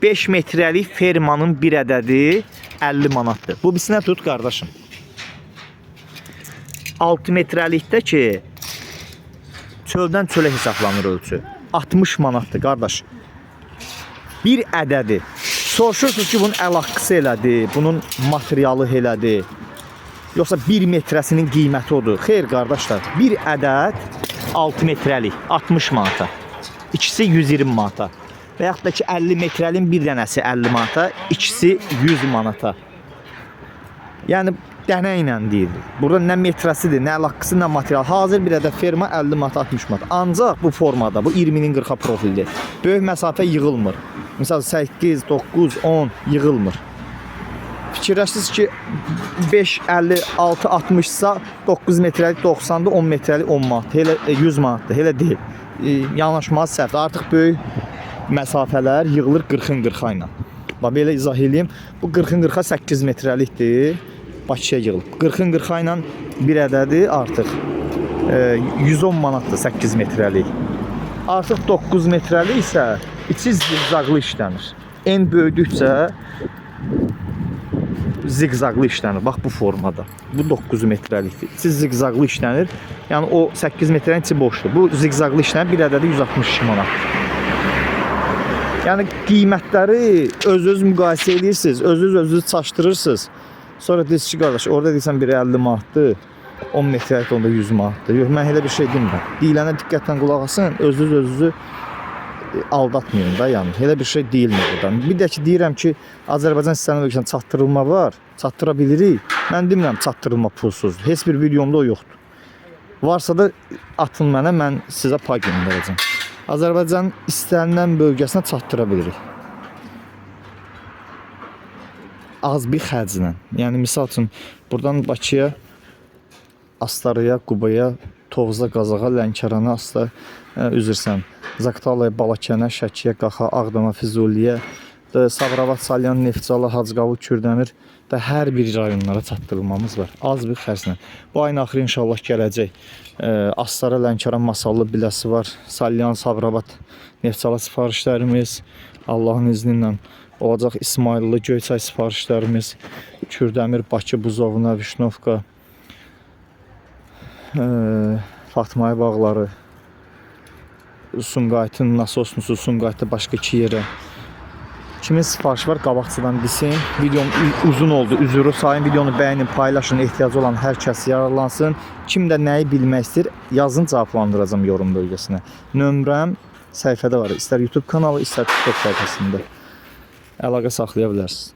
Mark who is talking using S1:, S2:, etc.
S1: 5 metrəlik fermanın bir ədədi 50 manatdır. Bu bisinə tut qardaşım. 6 metrəlikdə ki çöldən çölə hesablanır ölçü. 60 manatdır qardaş. Bir ədədi. Soruşursunuz ki, bunun əl haqqısı elədir, bunun materialı elədir. Yoxsa 1 metrəsinin qiyməti odur. Xeyr qardaşlar, bir ədəd 6 metrəlik 60 manata. İkisi 120 manata. Və yaxud da ki 50 metrənin bir dənəsi 50 manata, ikisi 100 manata. Yəni dənə ilə deyilir. Burada nə metrəsidir, nə əl haqqısı, nə material. Hazır bir ədəd ferma 50 manata, 60 manata. Ancaq bu formada, bu 20-nin 40-a profildir. Böyük məsafə yığılmır. Məsəl 8, 9, 10 yığılmır. Fikirləşirsiniz ki 5, 50, 6, 60-sa 9 metrəlik 90-dır, 10 metrəlik 10 manat. Elə 100 manatdır. Elə deyil. Yanaşma səhvdir. Artıq böyük məsafələr yığılır 40-ın 40-a ilə. Bax belə izah eləyim. Bu 40-ın 40-a 8 metrəlikdir. Bakıya yığılıb. 40-ın 40-a ilə bir ədədi artıq 110 manatdır 8 metrəlik. Artıq 9 metrəlik isə içi ziqzaqlı işlənir. En böyüdükcə ziqzaqlı işlənir. Bax bu formada. Bu 9 metrəlikdir. İçi ziqzaqlı işlənir. Yəni o 8 metrənin içi boşdur. Bu ziqzaqlı işlənir. Bir ədədi 162 manat. Yəni qiymətləri öz-öz müqayisə edirsiniz, özünüz özünüzü çaşdırırsınız. Sonra deyirsiniz ki, qardaş, orada deyirsən biri 50 manatdır, 10 metrəlik onda 100 manatdır. Yox, mən elə bir şey demirəm. Deyilənə diqqətlə qulaq asın, özünüz özünüzü aldatmayın da, yəni elə bir şey deyilmir burada. Bir də ki deyirəm ki, Azərbaycan istənilən ölkəsinə çatdırılma var, çatdıra bilirik. Mən demirəm çatdırılma pulsuzdur. Heç bir videomda o yoxdur. Varsa da atın mənə, mən sizə pay göndərəcəm. Azərbaycanın istənilən bölgəsinə çatdıra bilirik. Az bir xərclə. Yəni misal üçün buradan Bakıya, Astaraya, Qubaya, Tovza, Qazaxa, Lənkərana, Astar, üzr istəyirəm, Zaqatalaya, Balakənə, Şəkiyə, Qaxa, Ağdama, Füzuliyə, Sabirabad, Salyan, Neftçala, Hacıqavul, Kürdəmir və hər bir rayonlara çatdırılmamız var. Az bir xərclə. Bu ayın axırı inşallah gələcək. Astara, Lənkəran, Masallı biləsi var. Salyan, Sabirabad, Neftçala sifarişlərimiz Allahın izni ilə olacaq. İsmayıllı, Göyçay sifarişlərimiz, Kürdəmir, Bakı, Buzovna, Vişnovka, Fatmaya bağları, Sumqayıtın nasosnusu, Sumqayıtda başqa iki yerə. Kimin sifarişi var qabaqcadan desin. Videom uzun oldu. Üzürü sayın. Videonu bəyənin, paylaşın. Ehtiyacı olan hər kəs yararlansın. Kim də nəyi bilmək istəyir, yazın, cavablandıracağam yorum bölgəsinə. Nömrəm səhifədə var. İstər YouTube kanalı, istər TikTok səhifəsində. Əlaqə saxlaya bilərsiniz.